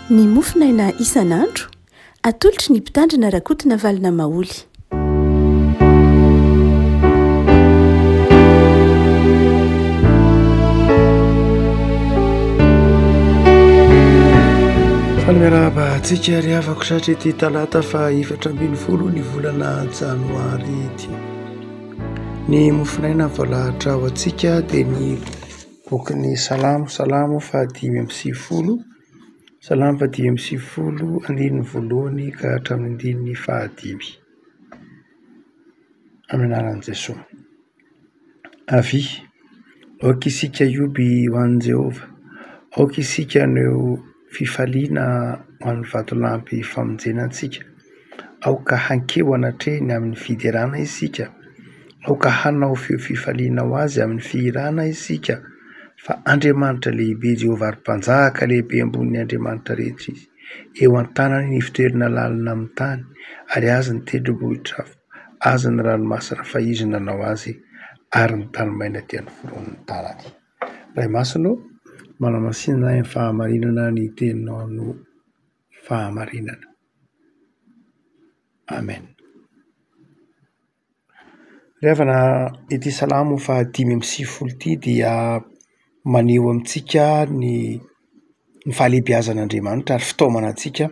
Ny mofonaina isan'andro, atolotry ny Mpitandrina Rakotonavalona Maholy. Faly miarahaba antsika ry havako tratry ity talata faha 14 ny volana janoary ity. Ny mofonaina voalahatra ho antsika dia ny bokin'ny Salamo, Salamo faha 95, Salamo faha 95 andininy voalohany ka hatramin'ny andininy fahadimy. Amin'ny anaran'i Jesoa. Avia, aoka isika hioby ho an'i Jehovah, aoka isika haneho fifaliana ho an'ny vatolampy famonjena antsika. Aoka hankeo anatrehiny amin'ny fiderana isika, aoka hanao feo fifaliana ho Azy amin'ny fihirana isika, fa Andriamanitra lehibe Jehovah ary Mpanjaka lehibe ambonin'ny andriamanitra rehetra Izy. Eo an-tanany ny fitoerana lalina amin'ny tany, ary Azy ny tendrombohitra avo, Azy ny ranomasina fa Izy no nanao azy, ary ny tany maina dia noforonin'ny tanany. Ray Masina ô, manamasina ahy amin'ny fahamarinana ny teninao no fahamarinana. Amen. Ry havana, ity salamo faha 95 ity dia maneho amintsika ny ny fahalehibiazan'Andriamanitra ary fitaomana antsika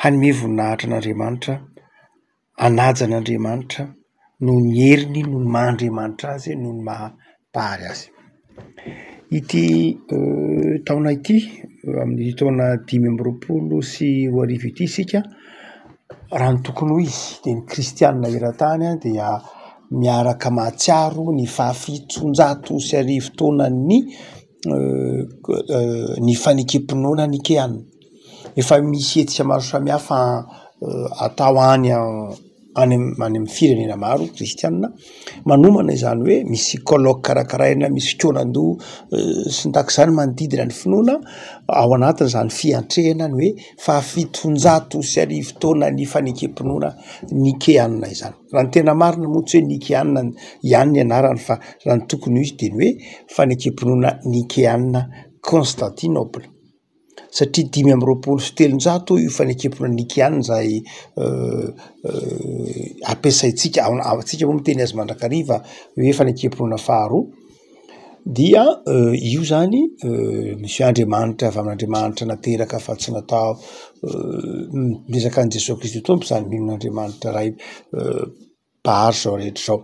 hanome voninahitra an'Andriamanitra, hanaja an'Andriamanitra noho ny heriny, noho ny maha Andriamanitra azy, noho ny maha Mpahary azy. Ity taona ity, amin'ny taona 2025 ity isika, raha ny tokony ho izy dia ny kristianina eran-tany dia miaraka mahatsiaro ny faha-1700 taonan'ny ny fanekem-pinoana nikeana. Efa misy hetsika maro samihafa atao any any amin'ny firenena maro kristianina manomana izany hoe misy colloque karakaraina, misy fikaonan-doha sy ny tahaka izany manodidina ny finoana ao anatin'izany fiantrehana ny hoe faha 1700 taona ny fanekem-pinoana nikeana izany. Raha ny tena marina moa tsy hoe nikeana ihany ny anarany fa raha ny tokony ho izy dia ny hoe fanekem-pinoana nikeana Constantinople. Satria 325 io fanekem-pinoana nikeana izay ampiasaintsika, antsika moa miteny azy mandrakariva hoe fanekem-pinoana faharoa dia io zany misy hoe Andriamanitra avy amin'Andriamanitra nateraka fa tsy natao, miresaka an'i Jesoa Kristy Tompo izany mino an'Andriamanitra Ray Mpahary izao rehetra izao.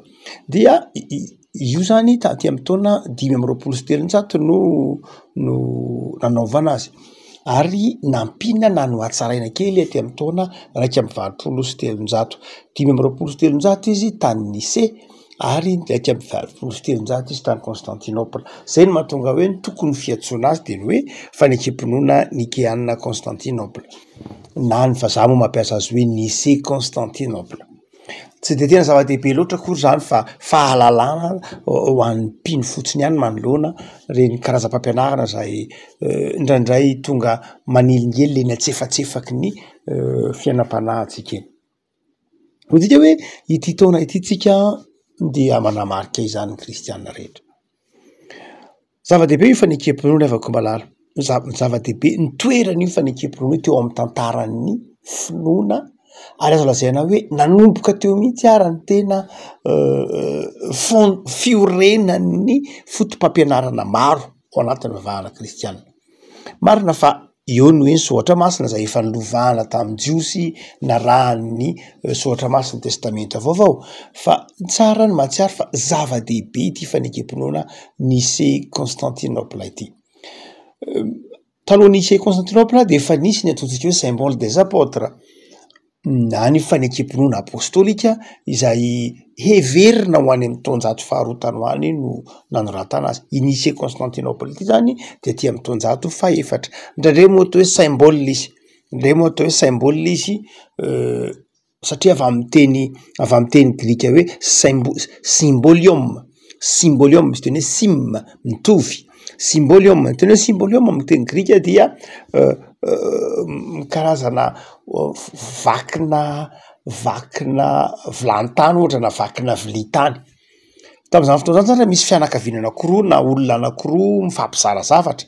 Dia io zany taty amin'ny taona 325 no no nanaovana azy ary nampiana na nohatsaraina kely aty amin'ny taona 381. 325 izy tany Nicée ary 381 izy tany Constantinople. Zay no mahatonga hoe ny tokony fiantsoana azy de ny hoe fanekem-pinoana nikeana Constantinople na ny vazaha moa mampiasa azy hoe Nicée Constantinople. Tsy dia tena zava-dehibe loatra akory izany fa fahalalana ho an'ny mpino fotsiny ihany manoloana ireny karazam-pampianarana izay indraindray tonga manelingelina eny antsefatsefaky ny fiainam-panahintsika eny. Midika hoe ity taona ity tsika dia manamarika izany ny kristianina rehetra. Zava-dehibe io fanekem-pinoana ry havako malala, zava-dehibe ny toeran'io fanekem-pinoana io teo amin'ny tantaran'ny finoana ary azo lazaina hoe nanomboka teo mihitsy ary ny tena fon- fiorenan'ny foto-pampianarana maro ao anatin'ny fivavahana kristianina. Marina fa Eo ny hoe ny soratra masina izay efa nolovana tamin'ny jiosy narahan'ny soratra masin'ny testamenta vaovao fa tsara ny mahatsiaro fa zava-dehibe ity fanekem-pinoana Nicée Constantinople ity. Talohan'ny Nicée Constantinople dia efa nisy ny antsointsika hoe symbole des apotres. na ny fanekem-pinoana apôstôlika izay heverina ho any amin'ny taonjato faharoa tany ho any no nanoratana azy. I Nicée Constantinople ity zany de aty amin'ny taonjato fahefatra. Indraindray moa atao hoe symbole izy, indraindray moa atao hoe symbole izy satria avy amin'ny teny avy amin'ny teny grika hoe symbo- symbolium, symbolium misy teny hoe sim mitovy, symbolium, ny teny hoe symbolium amin'ny teny grika dia karazana vakina vakina vilany tany ohatra na vakina vilia tany, tam'zany fotoana zany zany raha misy fianakaviana anakiroa na olona anakiroa mifampizara zavatra.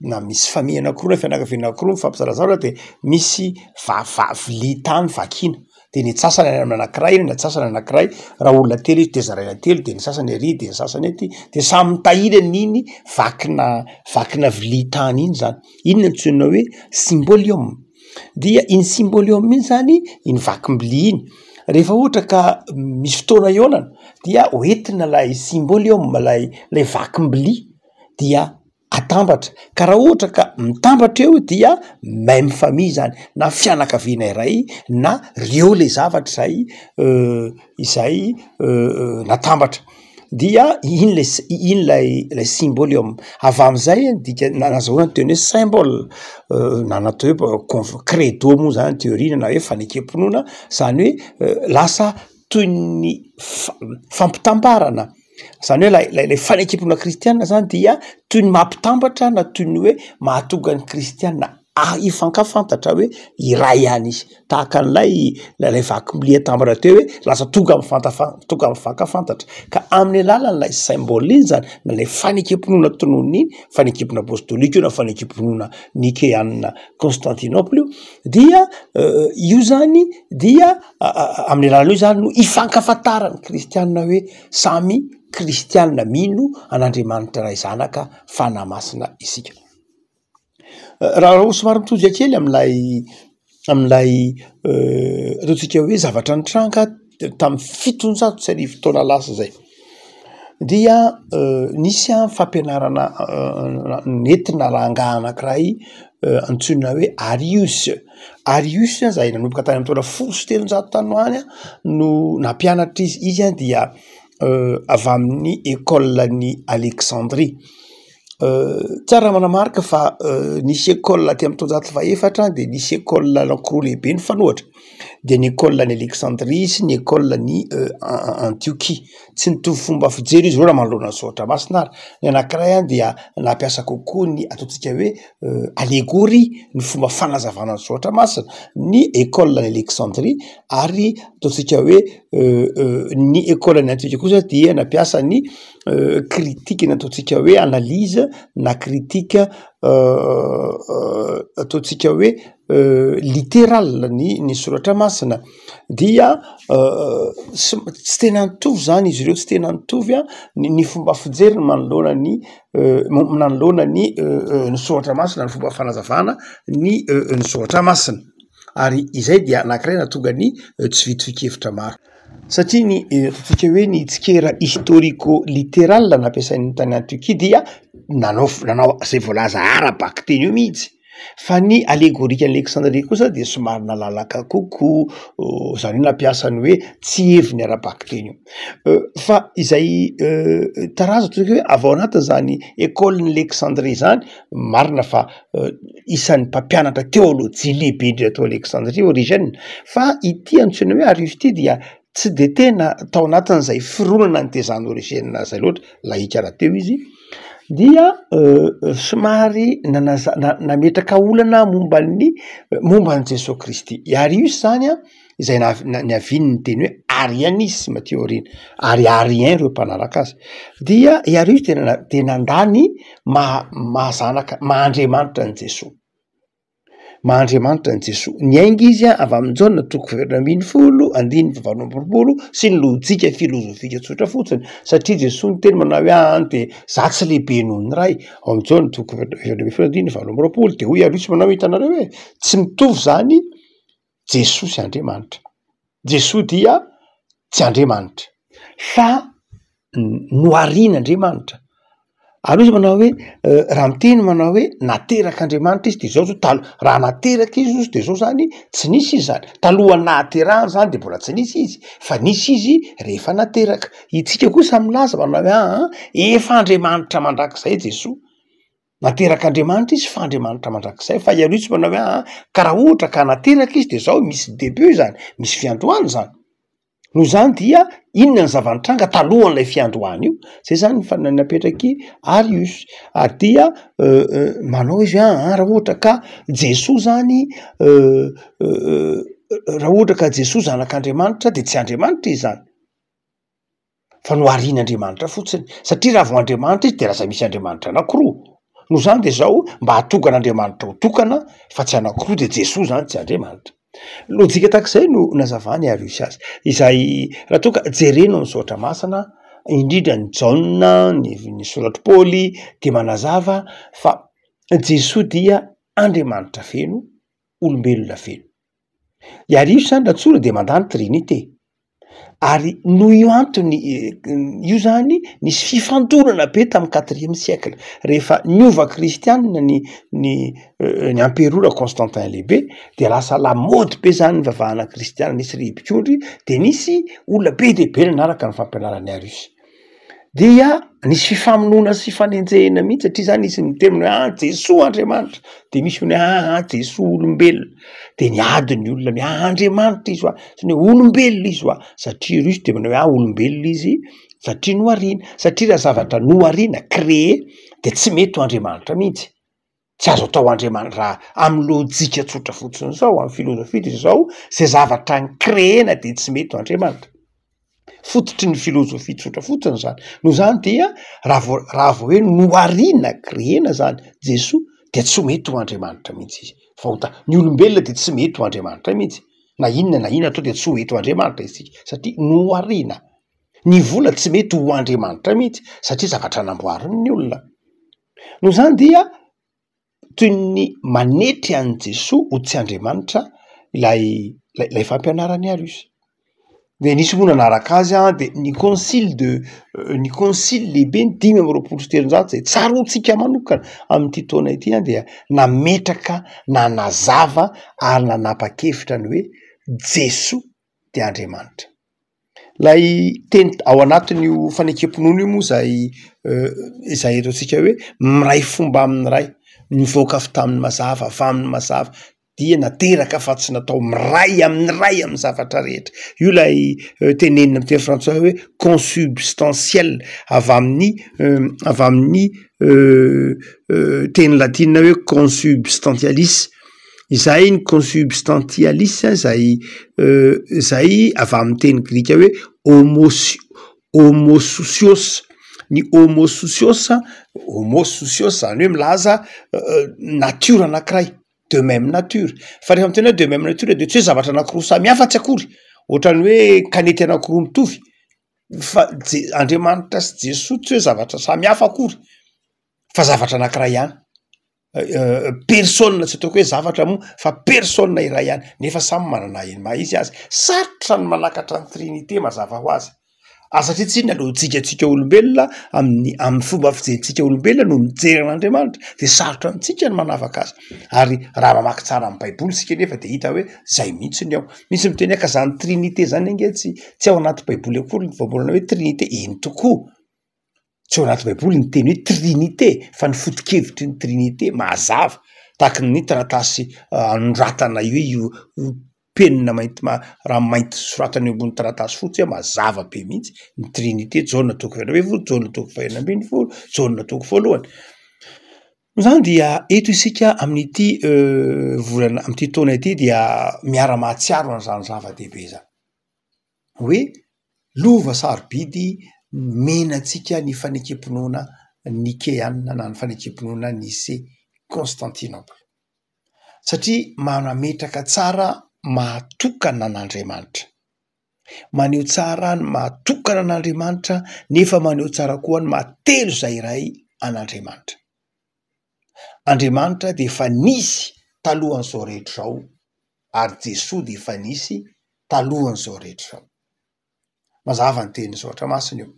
na misy famille anakiroa na fianakaviana anakiroa mifampizarazara de misy va- va- vilia tany vakiana, de ny antsasany any amin'ny anakiray, ny antsasany anakiray, raha olona telo izy de zaraina telo de ny sasany ary de ny sasany aty, de samy mitahiry an'iny vakina vakina vilia tany iny zany, iny no antsoina hoe sympolium, dia iny sympolium iny zany, iny vakim-bilia iny, rehefa ohatra ka misy fotoana ihaonana dia hoentina lay sympolium lay lay vakim-bilia dia atambatra, ka raha ohatra ka mitambatra eo dia même famille zany na fianakaviana iray na reo le zavatra zay izay natambatra, dia iny le s- iny lay lay sympolium, avy am'zay ny dika- nahazahoana ny teny hoe symbole na natao hoe conf- credo moa zany teorina na hoe fanekem-pinoana zany hoe lasa toy ny fa- fampitambarana Zany hoe lay lay lay fanekem-pinoana kristiana zany dia toy ny mampitambatra na toy ny hoe mahatonga ny kristiana a- hifankafantatra hoe iray ihany izy, tahaka an'ilay lay vakim-bilia tambatra teo hoe lasa tonga mifantafa- tonga mifankafantatra ka amin'ny alalan'ilay symbole iny zany na lay fanekem-pinoana tononina iny, fanekem-pinoana apôstôlika io na fanekem-pinoana nikeanina Constantinople io dia io zany dia amin'ny alalan'io zany no ifankafantaran'ny kristiana hoe samy kristiana mino an'Andriamanitra Ray Zanaka Fanahy Masina isika. Raha somary mitodika kely am'lay am'lay ataontsika hoe zavatra nitranga tamin'ny 1700 taona lasa zay dia nisy an fampianarana nentina rangahy anankiray antsoina hoe Arius. Arius zay nanomboka tany amin'ny taona 310 tany ho any no nampianatra izy, izy an dia avy amin'ny ekôlan'i Alexandrie. Tsara ny manamarika fa nisy ekôla aty amin'ny taonjato fahefatra de nisy ekôla anankiroa lehibe nifanohitra, de ny ekôlan'i Alexandrie sy ny ekôlan'i Antiokia. Tsy nitovy fomba fijery izy ireo raha manoloana ny soratra masina ary, ny anankiray an dia nampiasa kokoa ny ataontsika hoe allegorie ny fomba fanazavana ny soratra masina, ny ekôlan'i Alexandrie ary ataontsika hoe ny ekôlan'i Antiokia kosa dia nampiasa ny critique ny ataontsika hoe analyse na critique ataontsika hoe littéral ny ny soratra masina dia sy tsy tena nitovy zany izy ireo, tsy tena nitovy an ny ny fomba fijeriny manoloana ny nanoloana ny ny soratra masina, ny fomba fanazavana ny ny soratra masina ary izay dia anankiray nahatonga ny tsy fitovian-kevitra maro. Satria ny ataontsika hoe ny tsikera historico-littéral nampiasain'ny tany Antiokia dia nanao nanao zay voalaza ara-bakiteny io mihitsy, fa ny allegorique an'i Alexandrie kosa dia somary nalalaka kokoa, zany hoe nampiasa ny hoe tsy heviny ara-bakiteny io. Fa izay tarazo ataontsika hoe avy ao anatin'izany école-n'i Alexandrie zany, marina fa isan'ny mpampianatra teolojia lehibe indrindra tao Alexandrie Origène, fa ity antsoina hoe Arius ity dia tsy de tena tao anatin'izay fironana nitezan'i Origène zay loatra, lahika rahateo izy, dia somary nanaza- na- nametraka olana momba ny momba an'i Jesoa Kristy. I Arius zany an, izay nav- na- niavian'ny teny hoe arianisme aty aoriana, ary arien ireo mpanaraka azy, dia i Arius dia nana- dia nandà ny maha maha zanaka maha Andriamanitra an'i Jesoa, maha Andriamanitra an'i Jesoa. Niainga izy an avy amin'i Jaona toko fahaefatra ambinifolo andininy fahavalo amby roapolo sy ny lojika filozofika tsotra fotsiny, satria Jesoa niteny manao hoe an de za tsy lehibe noho ny Ray, ao amin'i Jaona toko fahaefatra ambinifolo andininy fahavalo amby roapolo, de hoy Arius manao hoe hitanareo e, tsy mitovy zany Jesoa sy Andriamanitra. Jesoa dia tsy Andriamanitra fa noharian'Andriamanitra. Ary hoy izy manao hoe raha miteny manao hoe naterak'Andriamanitra izy de zao zao talo- raha nateraka izy ozy de zao zany tsy nisy izy zany, talohan'ny nahaterahany zany de mbola tsy nisy izy fa nisy izy rehefa nateraka. Itsika kosa milaza manao hoe aa efa Andriamanitra mandrakizay Jesoa. Naterak'Andriamanitra izy fa Andriamanitra mandrakizay, fa ianao tsy manao hoe aa ka raha ohatra ka nateraka izy de zao misy debut zany, misy fiandohana zany, noho izany dia inona ny zava-nitranga talohan'ilay fiandohana io, zay zany ny fa- napetraky Arius, ary dia manao izy hoe aa raha ohatra ka Jesoa zany raha ohatra ka Jesoa zanak'Andriamanitra de tsy Andriamanitra izy zany. fa noharian'Andriamanitra fotsiny, satria raha vao Andriamanitra izy de lasa misy Andriamanitra anakiroa, Noho izany dia izao, mba hahatonga an'Andriamanitra ho tokana fa tsy anankiroa dia Jesoa izany tsy Andriamanitra. Lojika tahak'izay no nazavan'i Arius azy, izay raha toa ka jerena ao amin'ny soratra masina, indrindra ny Jaona, ny ny soratr'i Paoly dia manazava fa Jesoa dia Andriamanitra feno, olombelona feno. I Arius zany raha tsorina dia mandà ny trinite, ary noho io antony io zany nisy fifandonana be tamin'ny quatrième siècle, rehefa niova kristianina ny ny ny amperora Constantin lehibe de lasa lamaody be zany ny fivavahana kristianina, nisy ribik'ondry de nisy olona be dia be nanaraka ny fampianaran'i Arius. Dia nisy fifamonoana sy fifanenjehina mihitsy satria zany nisy niteny hoe ah Jesoa Andriamanitra, de misy hoe ah Jesoa olombelona, de niady ny olona hoe ah Andriamanitra izy hoa, sy ny hoe olombelona izy hoa, satria Russe de manao hoe ah olombelona izy satria nohariana, satria raha zavatra nohariana, créé, de tsy mety ho Andriamanitra mihitsy. Tsy azo atao Andriamanitra raha amin'ny lojika tsotra fotsiny zao, amin'ny filozofia de zao, zay zavatra ni-créer-na de tsy mety ho Andriamanitra. Fototry ny filozofia tsotra fotsiny zany. Noho izany dia raha vao raha vao hoe nohariana, créer-na zany Jesoa de tsy ho mety ho Andriamanitra mihitsy izy. Fa ho ta- ny olombelona de tsy mety ho Andriamanitra mihitsy, na inona na inona atao de tsy ho mety ho Andriamanitra isika satria nohariana. Ny vola tsy mety ho Andriamanitra mihitsy satria zavatra namboarin'ny olona. Noho izany dia toy ny manetry an'i Jesoa ho tsy Andriamanitra ilay ilay fampianaran'i Arius. De nisy moa nanaraka azy an, de ny concile de ny concile lehibe ny 325 zay tsaroantsika manokana amin'ity taona ity an dia nametraka, nanazava ary nanapa-kevitra ny hoe Jesoa dia Andriamanitra. Ilay teny ao anatin'io fanekem-pinoana io moa izay izay ataontsika hoe miray fomba amin'ny Ray, nivoaka avy tamin'ny mazava, avy amin'ny mazava, dia nateraka fa tsy natao, miray amin'ny Ray amin'ny zavatra rehetra. Io ilay tenenina amin'ny teny frantsay hoe consubstantiel, avy amin'ny avy amin'ny teny latina hoe consubstantialis. Izay ny consubstantialis izay izay avy amin'ny teny grika hoe homos- homosousios, ny homosousios, homosousios zany hoe milaza natiora anankiray, de même nature, fa rehefa miteny hoe de même nature de tsy hoe zavatra anankiroa samy hafa tsy akory, ohatran'ny hoe kanety anankiroa mitovy fa Je- Andriamanitra sy Jesoa tsy hoe zavatra samy hafa akory fa zavatra anankiray ihany. Personne tsy ataoko hoe zavatra moa fa personne iray ihany nefa samy manana ny maha izy azy, sarotra ny manakatra ny trinite mazava ho azy, ary satria tsy inona lojikantsika olombelona amin'ny amin'ny fomba fijerintsika olombelona no mijery an'Andriamanitra de sarotra amintsika ny manavaka azy, ary raha mamaky tsara ny baiboly isika nefa de hita hoe zay mihitsy ny ao, misy miteny hoe ka zany trinite zany ange tsy tsy ao anaty baiboly akory ny voambolana hoe trinite, eny tokoa. Tsy ao anaty baiboly ny teny hoe trinite fa ny foto-kevitry ny trinite mazava tahaky ny taratasy anoratana io io penina mainty ma- raha mainty soratana eo ambony taratasy fotsy hoe mazava be mihitsy ny trinite, Jaona toko fahenina ambin'ny folo, Jaona toko fahenina ambin'ny folo, Jaona toko voalohany. Noho izany dia eto isika amin'ity volana amin'ity taona ity dia miara-mahatsiaro an'izany zava-dehibe izany. Hoe lova sarobidy nomena antsika ny fanekem-pinoana nikeana na ny fanekem-pinoana Nicée Constantinople, satria manametraka tsara mahatokana an'Andriamanitra, maneho tsara ny mahatokana an'Andriamanitra nefa maneho tsara koa ny maha telo izay iray an'Andriamanitra. Andriamanitra dia efa nisy talohan'izao rehetra izao ary Jesoa dia efa nisy talohan'izao rehetra izao. Mazava ny tenin'ny soratra masina io.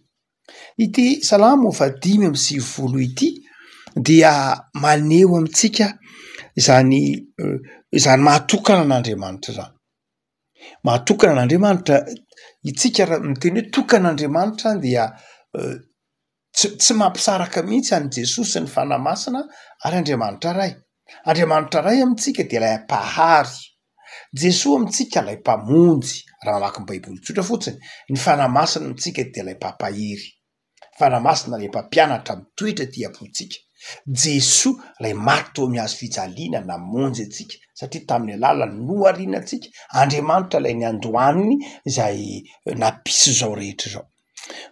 Ity salamo faha 95 ity dia maneho amintsika izany izany mahatokana an'Andriamanitra izany. Mahatokana an'Andriamanitra, itsika raha miteny hoe tokana Andriamanitra dia Tsy tsy mampisaraka mihitsy an'i Jesoa sy ny Fanahy Masina ary Andriamanitra Ray. Andriamanitra Ray amintsika dia ilay Mpahary. Jesoa amintsika ilay Mpamonjy, raha mamaky ny Baiboly tsotra fotsiny. Ny Fanahy Masina amintsika dia ilay Mpampahery. Fanahy Masina ilay Mpampianatra mitoetra aty am-pontsika. Jesoa ilay maty teo amin'ny hazo fijaliana namonjy antsika satria tamin'ny alalany nohariana antsika. Andriamanitra ilay niandohan'ny izay nampisy izao rehetra izao.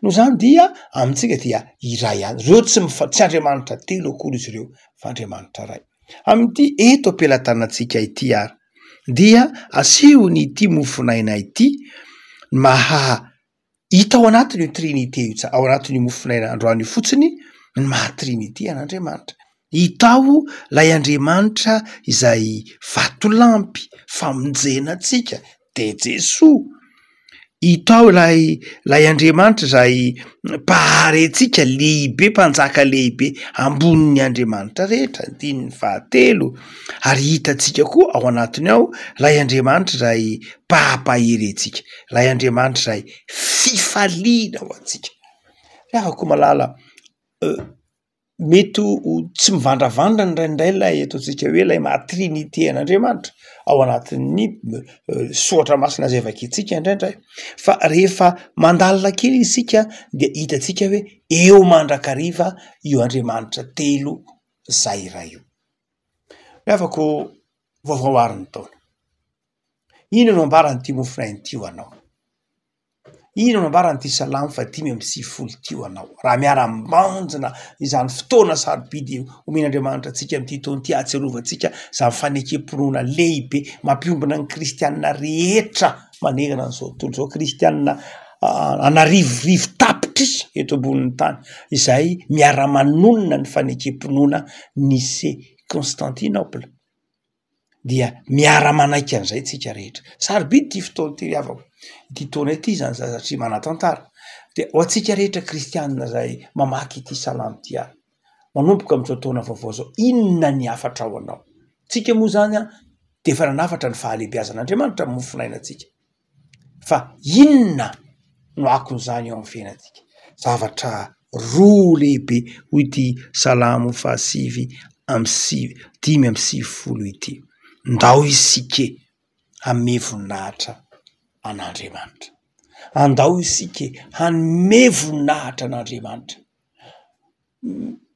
Noho izany dia amintsika dia iray ihany. Ireo tsy mifa- tsy Andriamanitra telo akory izy ireo fa Andriamanitra iray. Amin'ity eto am-pelatanantsika ity ary dia asehon'ity mofonaina ity ny maha Hita ao anatin'io trinite io, ao anatin'io mofonaina androany io fotsiny ny maha trinite an'Andriamanitra. Hita ao ilay Andriamanitra izay vatolampy famonjena antsika dia Jesoa. Hita ao ilay ilay Andriamanitra izay mpahary antsika lehibe, mpanjaka lehibe ambonin'ny andriamanitra rehetra, andininy fahatelo. Ary hitantsika koa ao anatiny ao ilay Andriamanitra izay mpampahery antsika, ilay Andriamanitra izay fifaliana ho antsika. Ry havako malala, mety ho tsy mivandravandra indraindray ilay ataontsika hoe ilay maha trinite an'Andriamanitra ao anatin'ny soratra masina izay vakintsika indraindray, fa rehefa mandalina kely isika dia hitantsika hoe eo mandrakariva io Andriamanitra telo izay iray io. Ry havako, vaovao àry ny taona. Inona no ambaran'ity mofonaina ity ho anao? Inona no ambaran'ity salamo fahadimy amby sivifolo ity ho anao? Raha miara-mibanjina izany fotoana sarobidy omen'Andriamanitra antsika amin'ity taona ity, ahatsiarovantsika izany fanekem-pinoana lehibe mampiombona ny kristianina rehetra manerana an'izao tontolo izao, kristianina an'arivorivo tapitrisa eto ambonin'ny tany izay miara-manonona ny fanekem-pinoana Nicée-Constantinople dia miara-manaiky an'izay tsika rehetra. Sarobidy ity fotoana ity ry havako, ity taona ity izany satria manan-tantara. Dia ho antsika rehetra kristianina izay mamaky ity salamo ity ary, manomboka amin'izao taona vaovao izao, inona ny hafatra ho anao? Tsika moa izany an, dia efa nanafatra ny fahalehibiazan'Andriamanitra amin'ny mofonainantsika. Fa inona no akon'izany eo amin'ny fiainantsika? Zavatra roa lehibe hoy ity salamo fahasivy amby sivy, 95 ity. Ndao isika e, hanome voninahitra an'Andriamanitra. Andao isika e, hanome voninahitra an'Andriamanitra.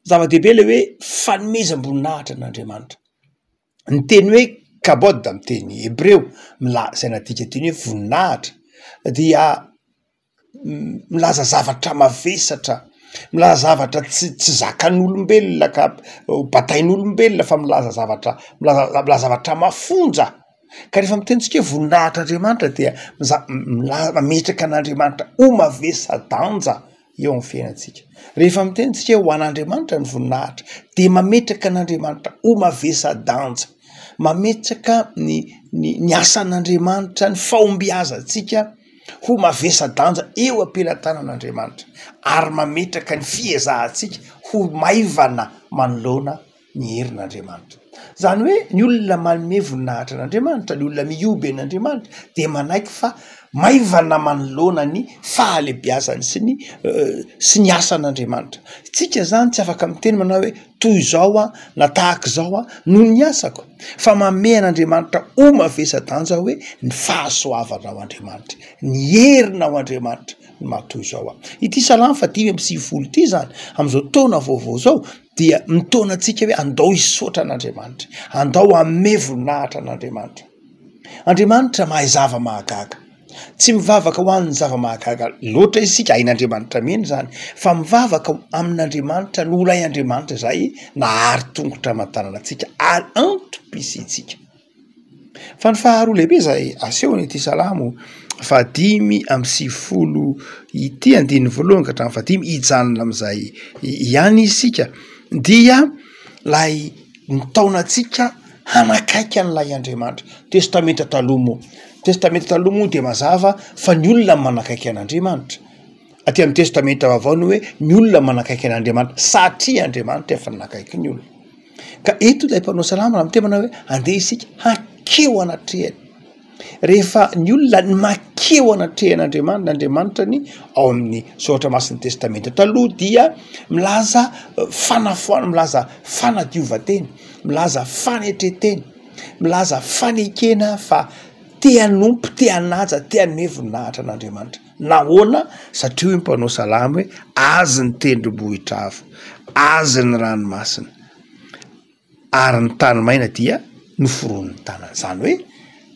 Zava-dehibe ilay hoe fanomezam-boninahitra an'Andriamanitra. Ny teny hoe kabod amin'ny teny hebreo mila- izay nadika teny hoe voninahitra dia milaza zavatra mavesatra, milaza zavatra tsy tsy zakan'olombelona ka batain'olombelona fa milaza zavatra milaza milaza zavatra mafonja, ka rehefa miteny tsika hoe voninahitr'Andriamanitra dia miza- mila- mametraka an'Andriamanitra ho mavesa-danja eo amin'ny fiainantsika. Rehefa miteny isika hoe ho an'Andriamanitra ny voninahitra dia mametraka an'Andriamanitra ho mavesa-danja, mametraka ny ny ny asan'Andriamanitra, ny fahombiazantsika ho mavesa-danja eo am-pelatanan'Andriamanitra ary mametraka ny fiezahantsika ho maivana manoloana ny herin'Andriamanitra. Izany hoe ny olona manome voninahitra an'Andriamanitra, ny olona mihoby an'Andriamanitra dia manaiky fa maivana manoloana ny fahalebiazany sy ny sy ny asan'Andriamanitra. Tsika zany tsy afaka miteny manao hoe toy izao aho na tahaka izao aho noho ny asako fa manome an'Andriamanitra ho mavesa-danja hoe ny fahasoavanao Andriamanitra, ny herinao Andriamanitra no maha toy izao aho. Ity salamo faha 95 ity zany amin'izao taona vaovao izao dia mitaona antsika hoe andao hisaotra an'Andriamanitra, andao hanome voninahitra an'Andriamanitra. Andriamanitra mahay zava-mahagaga. Tsy mivavaka ho an'ny zava-mahagaga loatra isika, hain'Andriamanitra mino izany, fa mivavaka amin'Andriamanitra noho ilay Andriamanitra izay nahary tongotra aman-tanana antsika ary antom-pisiantsika. Fa ny faharoa lehibe izay asehon'ity salamo faha-95 ity andininy voalohany ka hatramin'ny fahadimy, hijanona amin'izay ihany isika, dia ilay mitaona antsika hanakaiky an'ilay Andriamanitra. Testamenta Taloha moa, Testamenta Taloha moa dia mazava fa ny olona manakaiky an'Andriamanitra. Aty amin'ny Testamenta Vaovao ny hoe ny olona manakaiky an'Andriamanitra satria Andriamanitra efa nanakaiky ny olona. Ka eto ilay mpanao salamo raha miteny manao hoe andeha isika hankeo anatrehany. Rehefa ny olona ny makeo anatrehan'Andriamanitra, Andriamanitra ny ao amin'ny soratra masin'ny testamenta taloha dia milaza fanafoanana, milaza fanadiovan-tena, milaza fanetren-tena, milaza fanekena fa te hanompo, te hanaja, te hanome voninahitra an'Andriamanitra. Nahoana? Satria hoy ny mpanao salamo hoe azy ny tendrombohitra avo, azy ny ranomasina, ary ny tany maina dia noforonin'ny tanany. Izany hoe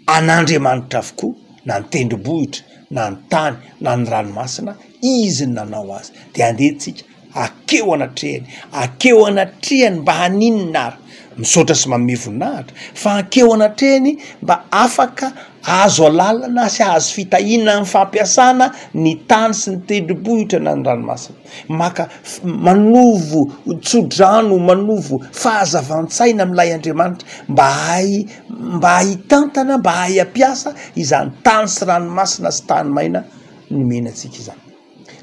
an'Andriamanitra avokoa na ny tendrombohitra na ny tany na ny ranomasina, Izy no nanao azy. Dia andeha tsika hakeo anatrehany, hakeo anatrehany mba haninona ary? Misaotra sy manome voninahitra, fa hankeo anatrehany mba afaka azo alalana sy ahazo fitahiana amin'ny fampiasana ny tany sy ny tendrombohitra na ny ranomasina. Maka, manovo tsodrano, manovo fahazavan-tsaina amin'ilay Andriamanitra mba hahay, mba hitantana, mba hahay hampiasa izany tany sy ranomasina sy tany maina nomena antsika izany.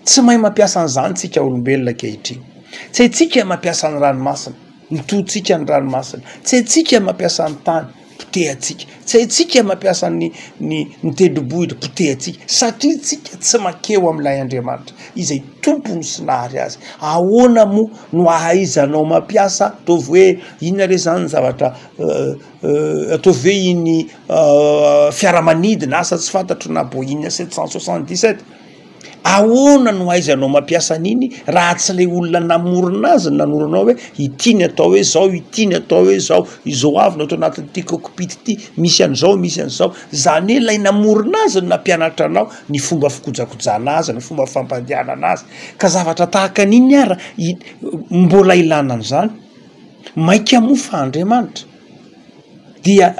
Tsy mahay mampiasa an'izany tsika olombelona ankehitriny. Tsy haintsika ny mampiasa ny ranomasina, lotointsika ny ranomasina. Tsy haintsika ny mampiasa ny tany, potehantsika. Tsy haintsika ny mampiasa ny ny ny tendrombohitra, potehantsika. Satria tsika tsy mankeo amin'ilay Andriamanitra izay tompony sy nahary azy. Ahoana moa no ahaizanao mampiasa, ataovy hoe inona re zany ny zavatra ataovy hoe iny fiaramanidina, asa tsy fantatro na Boeing 777. Ahoana no ahaizanao mampiasa an'iny raha tsy ilay olona namorona azy no nanoro anao hoe ity ny atao hoe zao, ity ny atao hoe zao, izao avy no ato anatin'ity cockpit ity, misy an'izao, misy an'izao. Zany hoe ilay namorona azy no nampianatra anao ny fomba fikojakojana azy, ny fomba fampandehanana azy. Ka zavatra tahaka an'iny ara i- mbola ilana an'izany? Mainka moa fa Andriamanitra dia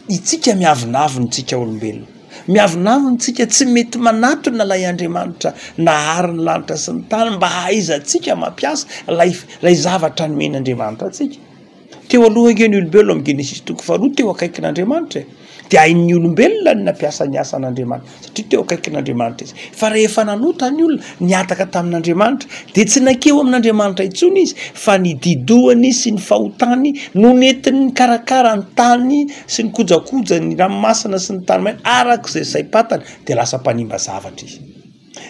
itsika miavonavona itsika olombelona. Miavonavona tsika tsy mety manatona ilay Andriamanitra nahary ny lanitra sy ny tany mba hahaizantsika mampiasa ilay ilay zavatra nomen'Andriamanitra antsika. Teo aloha ange ny olombelona amin'ny Genesisy toko faharoa teo akaikin'Andriamanitra e. Dia hain'ny olombelona ny nampiasa ny asan'Andriamanitra satria teo akaikin'Andriamanitra izy. Fa rehefa nanota ny olona, nihataka tamin'Andriamanitra, dia tsy nankeo amin'Andriamanitra intsony izy fa ny didohany sy ny fahotany no nentiny nikarakara ny tany sy ny kojakoja ny ranomasina sy ny tany maina araka izay saim-patany dia lasa mpanimba zavatra izy.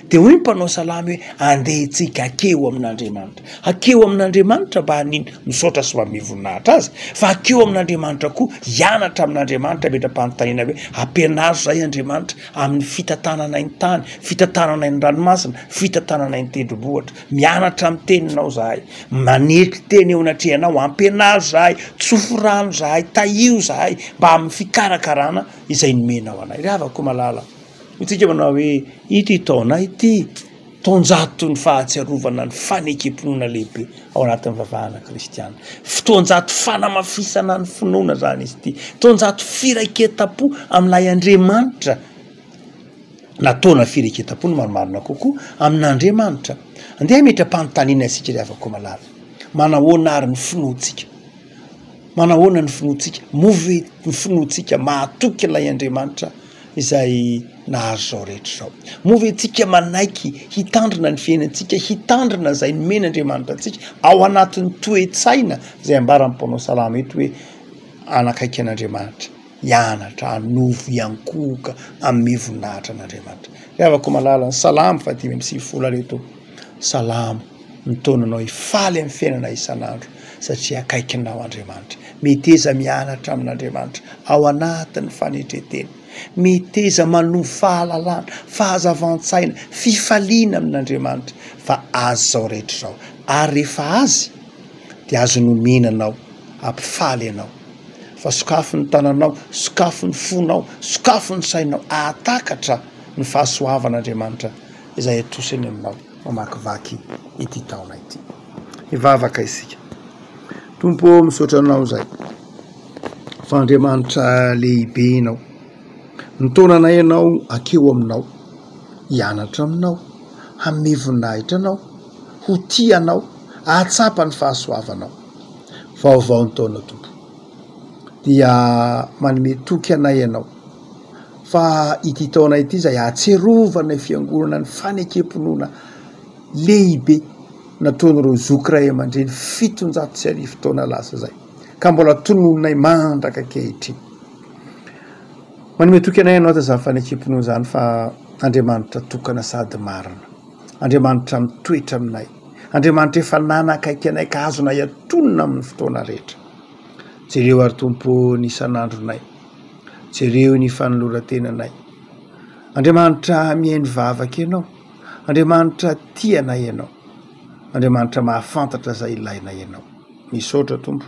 Dia hoy ny mpanao salamo hoe andeha itsika hakeo amin'Andriamanitra. Hakeo amin'Andriamanitra mba hanino? Misaotra sy manome voninahitra azy. Fa hakeo amin'Andriamanitra koa, hianatra amin'Andriamanitra, hametra-panontaniana hoe ampianaro izahay Andriamanitra amin'ny fitantananay ny tany, fitantananay ny ranomasina, fitantananay ny tendrombohitra. Mianatra amin'ny teninao izahay. Manetry tena eo anatrehanao, ampianaro izahay, tsofy rano izahay, tahio izahay mba amin'ny fikarakarana izay nomenao anay. Ry havako malala. Hoy tsika manao hoe ity taona ity, taonjato ny fahatsiarovana ny fanekem-pinoana lehibe ao anatin'ny vavahana kristiana. Fotoanjato fanamafisana ny finoana izany izy ity. Taonjato firaiketam-po amin'ilay Andriamanitra, na taona firaiketam-po no marimarina kokoa, amin'Andriamanitra. Andeha hametra-panontaniana isika ry havako malala. Manahoana ary ny finoantsika? Manahoana ny finoantsika? Moa ve ny finoantsika mahatoky ilay Andriamanitra izay nahary izao rehetra izao? Moa ve tsika manaiky hitandrina ny fiainantsika, hitandrina izay nomen'Andriamanitra antsika ao anatin'ny toe-tsaina izay ambaran'ny mpanao salamo eto hoe hanakaiky an'Andriamanitra, hianatra, hanovo, hiankohoka, hanome voninahitra an'Andriamanitra. Ry havako malala, ny salamo faha 95 ary eto, salamo mitaona anao hifaly amin'ny fiainana isan'andro satria akaikinao Andriamanitra. Meteza mianatra amin'Andriamanitra ao anatin'ny fanetren-tena. Meteza manovo fahalalana, fahazavan-tsaina, fifaliana amin'Andriamanitra fa Azy izao rehetra izao. Ary rehefa Azy dia azony omena anao, hampifaly anao. Fa sokafy ny tananao, sokafy ny fonao, sokafy ny sainao hahatakatra ny fahasoavan'Andriamanitra izay atosiny aminao mamakivaky ity taona ity. Hivavaka isika. Tompo ô, misaotra Anao izay fa Andriamanitra lehibe Ianao. Nitaona anay Ianao hankeo Aminao, hianatra Aminao, hanome voninahitra Anao, ho tia Anao, hahatsapa ny fahasoavanao. Vaovao ny taona Tompo. Dia manome toky anay Ianao fa ity taona ity izay ahatsiarovanay fiangonana ny fanekem-pinoana lehibe nataon'ireo zoky ray aman-dreny 1700 taona lasa izay ka mbola tononinay mandraka ankehitriny. Manome toky anay ianao izany fanekem-pinoana izany fa Andriamanitra tokana sady marina, Andriamanitra mitoetra aminay, Andriamanitra efa nanakaiky anay ka azonay atonina amin'ny fotoana rehetra. Jereo ary Tompo ny isan'andronay, jereo ny fanoloran-tenanay. Andriamanitra mihaino vavaka ianao. Andriamanitra tia anay Ianao. Andriamanitra mahafantatra izay ilainay Ianao. Misaotra Tompo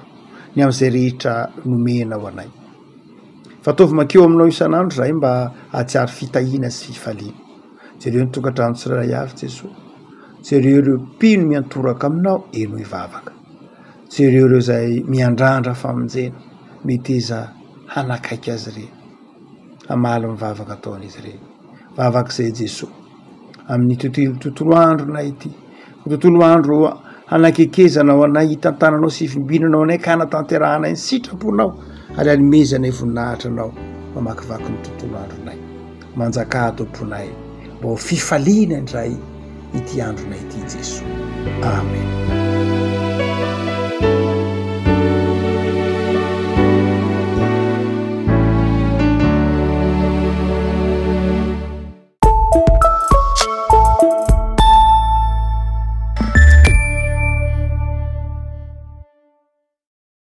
ny amin'izay rehetra nomenao anay. Fa ataovy mankeo aminao isan'andro izahay mba hahatsiaro fitahiana sy fifaliana. Jereo ny tokantrano tsirairay avy Jesoa. Jereo ireo mpino miantoraka aminao, henoy vavaka. Jereo ireo izay miandrandra famonjena, meteza hanakaiky azy ireny, hamaly ny vavaka ataon'izy ireny. Vavaka izay Jesoa, amin'ny tontolo tontolo andronay ity, tontolo andro hanakekezanao anay, hitantananao sy hivimbinanao anay ka hanatanterahanay ny sitraponao ary hanomezanay voninahitra anao mamakivaky ny tontolo andronay. Manjakà ato am-ponay mba ho fifaliana indray ity andronay ity Jesoa. Amen.